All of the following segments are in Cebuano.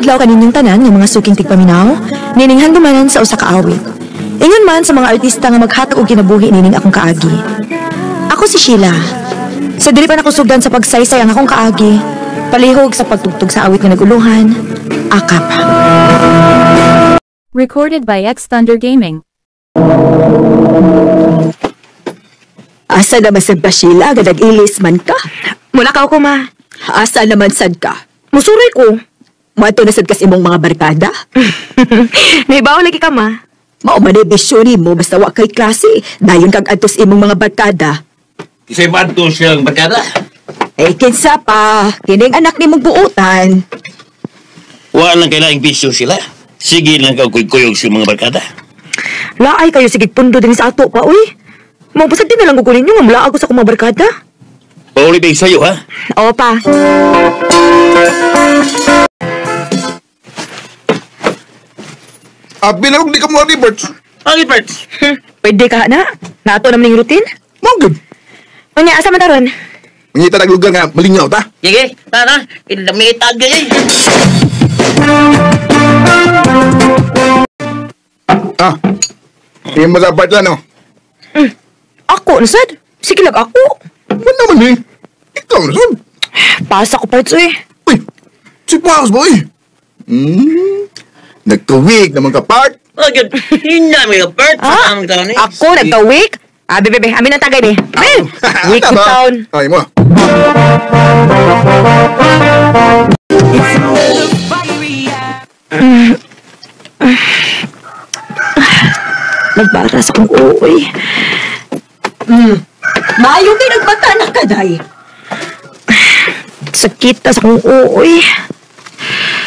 Maayong adlaw kaninyong tanan nga mga suking tigpaminaw, nining handumanan sa usa ka awit. Ingon man sa mga artista nga maghatag og kinabuhi nining akong kaagi. Ako si Sheila. Sa dili pa nako sugdan sa pagsaysay ang akong kaagi, palihog sa pagtugtog sa awit nga naguluhan, akap. Recorded by X Thunder Gaming. Asa naman sad ba, Sheila? Nga nag-ilis man ka? Mula ka ako, ma. Asa naman sad ka? Musuroy ko. Muadto na sad kas imong mga barkada? Naibaw lagi ka, ma. Mao man ay bisyo nimo basta wa kay klase. Dayon kag adto sa imong mga barkada. Kisay maadto siyang barkada? Eh, kinsa pa? Kining anak nimong buutan. Wa lang kay laing bisyo sila. Sige lang ka kuyog sa mga barkada. Laay kayo sige pundo din sa ato pa, uy. Mao pasag din na lang kukunin ninyo nga mula ako sa akong mga barkada. Pauli ba sa'yo, ha? Oo pa. Abi na kung di ka mo ni Berts. Ang Berts? Pwede ka na. Naato naman yung routine. Mao gud. Unya, asa man taron? Mangita tag lugar nga malingaw ta. Sige, tara. Ilamitan kayo. Ah. Di mo sa part lang, no? Ako, nasad? Sige lang ako. Wala naman eh. Ikaw, nasad? Pasa ko, parts, eh. Uy, si Paus ba, eh? Nagkawig naman ka, part. Oh, yun. Yun namin ka, part. Ah, ako, nagkawig? Ah, bebe, bebe. Amin ang tagay, be. Week to town. Ay mo. Nagbara sa kong uwi. Maayo kay nagbata na ka, day. Sakit ta sa kong uwi.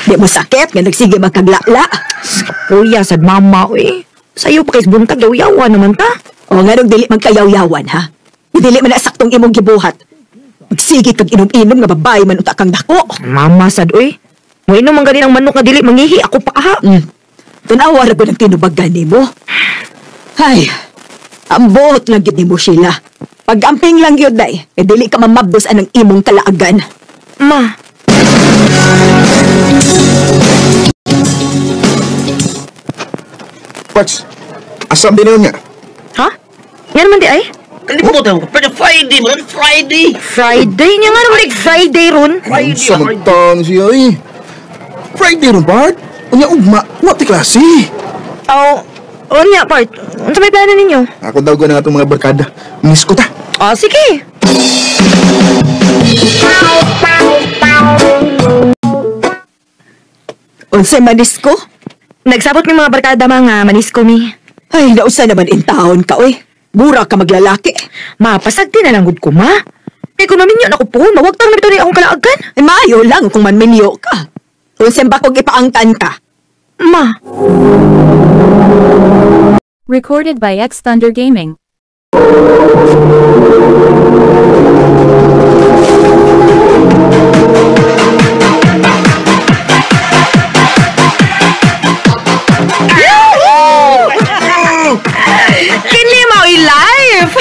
Di mo sakit nga nagsige magkaglala. Kuya, sad mama, uy. Sayo pa kay buntag, yaw-yawan naman ta. O nga nung dili magkayaw-yawan, ha? Dili man na saktong imong gibuhat. Magsige kag inom-inom nga babae man uta kang dako. Mama, sad, uy. Muinom man gani ang manok nga dili mangihi ako pa, ha? Tanawa ra gud ang tinubagan nimo. Ay, ambot lang gyud nimo, Sheila. Pag-amping lang yun, day, eh, dili ka mamabdos anang imong kalaagan. Ma. Parts, asam din yun nga. Ha? Nga naman di ay? Kalimutan ko, pero Friday man, Friday. Friday? Nga nga naman Friday ron. Friday, Sa magtaon siya, eh. Friday ron, Bart. Unya, ugma, wa ti klase. Oh, unya, Bart. Unsa may plano ninyo? Ako daw na itong mga barkada. Miss ko ta. Oh, sige. Unsay manisko? Nagsabot mi mga barkada mga manisko mi. Ay, nausa naman in taon ka, oy. Mura ka maglalaki. Mapasagti na lang gud ko, ma. Kay kung maminyo na ko po, mawagtang na bitaw ni akong kalaagan. Ay, maayo lang kung manminyo ka. Unsay ba kung ipaangkan ka? Ma. Recorded by X Thunder Gaming. Kini mao'y live!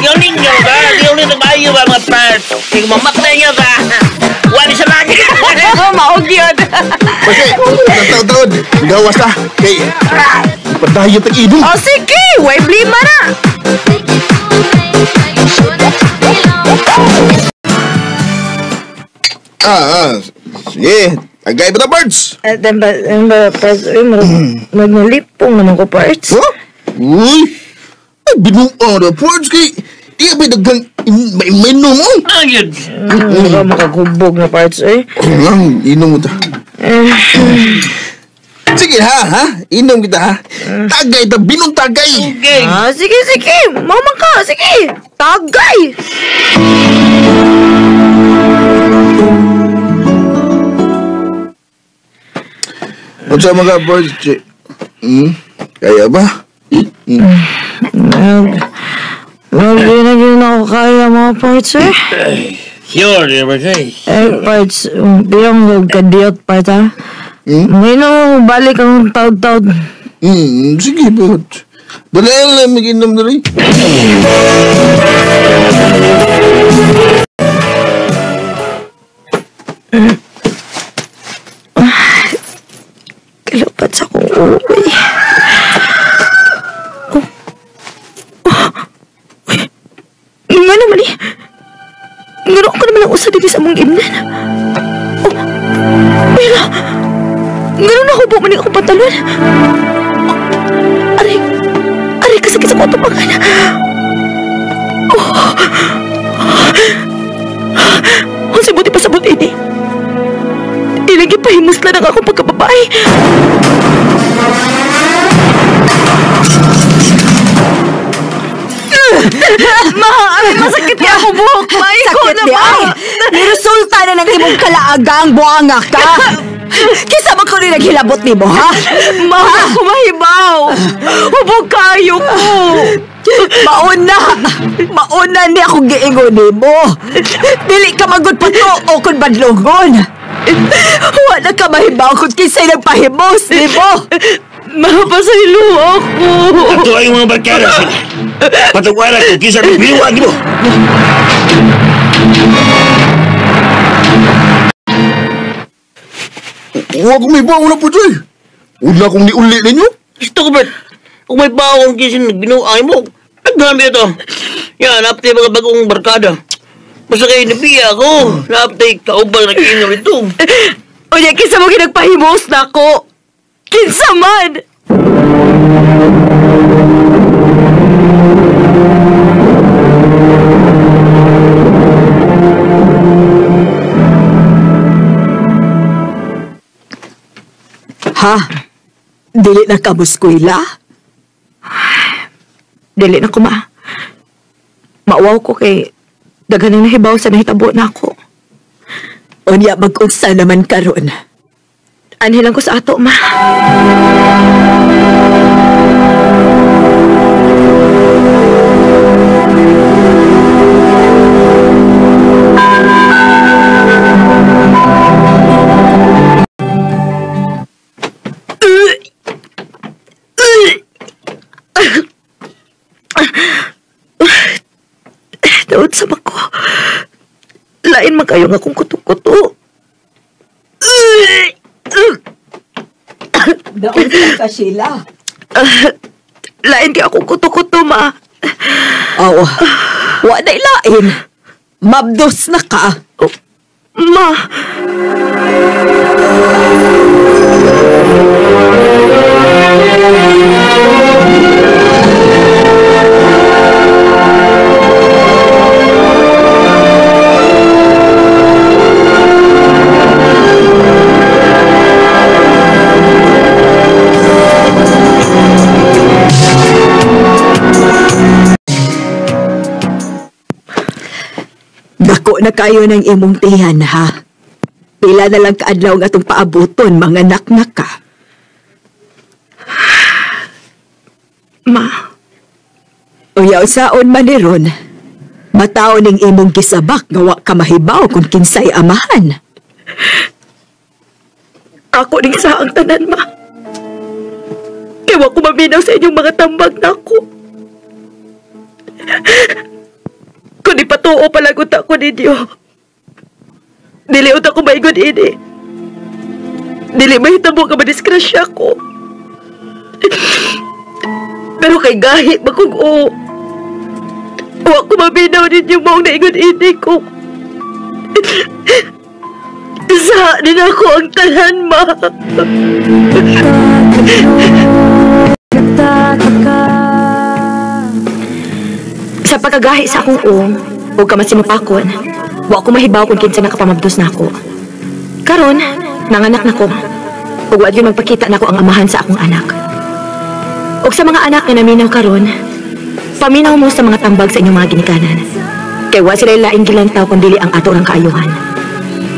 Yung ninyo ba? Yung ninyo ba yung mga part? Yung mamatay niya ba? Wala sa lagi! Maog yun! Kasi, nagtaon-taon, gawas na. Kay, padayon tag-idong. O sige! Way blima na! Sige. Tagay ba na, birds? Parts, magnalipong naman ko, parts. Huh? Uy! Ay, binuang na, parts, kay di ba daghang may inom mo? Ayun! Baka makagubog na, parts, eh. Ang inom mo ta. Sige ha, ha? Inom kita ha? Tagay ta, binong tagay! Okay. Ah, sige, sige! Mama ka, sige! Tagay! Unsa mga birds, Kaya ba? Nagin na ako kaya mga parts, eh. Sure, eh. Eh, parts, biyang kadiyot, part, ha? Ngayon ako, balik ang taod-taod. Sige, but dali lang, mag-inom na rin. Nga naman eh. Nga ko naman ang usa dito sa among imnan. Oh, pero, nga na hubo man akong pantalon. Oh, aray, aray, kasakit sa ko atupakan. Oh, oh, sa buti pa sa buti ini. Ilang ipahimusla ng akong pagkababae. Ma, masakit niya ako buhok. Ma, ikaw na, ma. Niresulta na ng imong kalaagang buanga ka. Kisa man ko rin naghilabot ni mo, ha? Ma, ako mahibaw. Hubog kayo ko. Mauna. Mauna ni akong giingon ni mo. Dili ka magod pa to o kung badlongon. Wala ka mahibaw kung kinsay nagpahimos ni mo. Mapasaylo ako. Ato ay mga barkada. Patawaran ko kinsa nagbinuang mo. Huwag kong may bawo na po, Joy. Una kong niuli ninyo. Gusto ko, Bert. Kung may bawo kung kinsa nagbinuang mo, nagdami ito. Yan, napatay mga bagong barkada. Basta kayo nabiya ako. Napatay kaubal na kinyo rito. Unya, kinsa mo ginagpahimos na ako. Kinsa man! Ha? Dili na ka muskwela? Dili na ko, ma. Mauwaw ko kay daghan ang nahibaw sa nahitabo na ako. Unya, mag-unsa naman karon. Anhilang ko sa ato, ma. Daot sa mako. Lain man kayo nga akong kuto-kuto. Daot ka, Sheila. Lain kay akong kuto-kuto, ma. Oo. Wa na ilain. Mabdos na ka. Oh, ma. Dako na kayo ng imong tiyan, ha? Pila na lang kaadlaw nga atong paabuton, mga naknak ka. Ma. Uyaw saon man ni ron. Mataon ning imong gisabak nga wa ka mahibaw kung kinsay amahan. Ako ning saang tanan, ma. Kaya wa ko maminaw sa inyong mga tambag na ako. Kung ipatuo palagot ako ninyo, dili uta ko maigon ini. Dili mahitabo ka madisgrasya ko. Pero kay gahi bakong o. Wa ko maminaw ninyo maong naingon ini ko. Sa din ako ang tanan, ma. Sa pagkagahi sa akong uong, huwag ka masinupakon. Wa ko mahibaw kung kinsa nakapamabdos na ako. Karon, nanganak na ko. Ug wa gyud magpakita nako ang amahan sa akong anak. Ug sa mga anak nga naminaw karon, paminaw mo sa mga tambag sa inyong mga ginikanan. Kay wa sila laing gilantaw kun dili ang ato rang kaayuhan.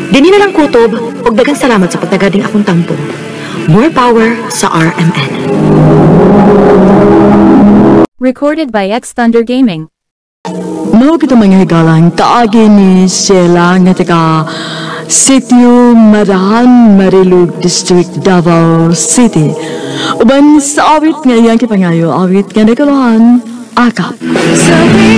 Dinhi na lang kutob ug daghang salamat sa pagtagading akong tampo. More power sa RMN. Recorded by X Thunder Gaming. Mao kita mga higalang kaagi ni Sheila nga taga Sitio Marahan, Marilog District, Davao City. Uban sa awit nga iyang kipangayo, awit nga nagkaluhan, akap. Sabi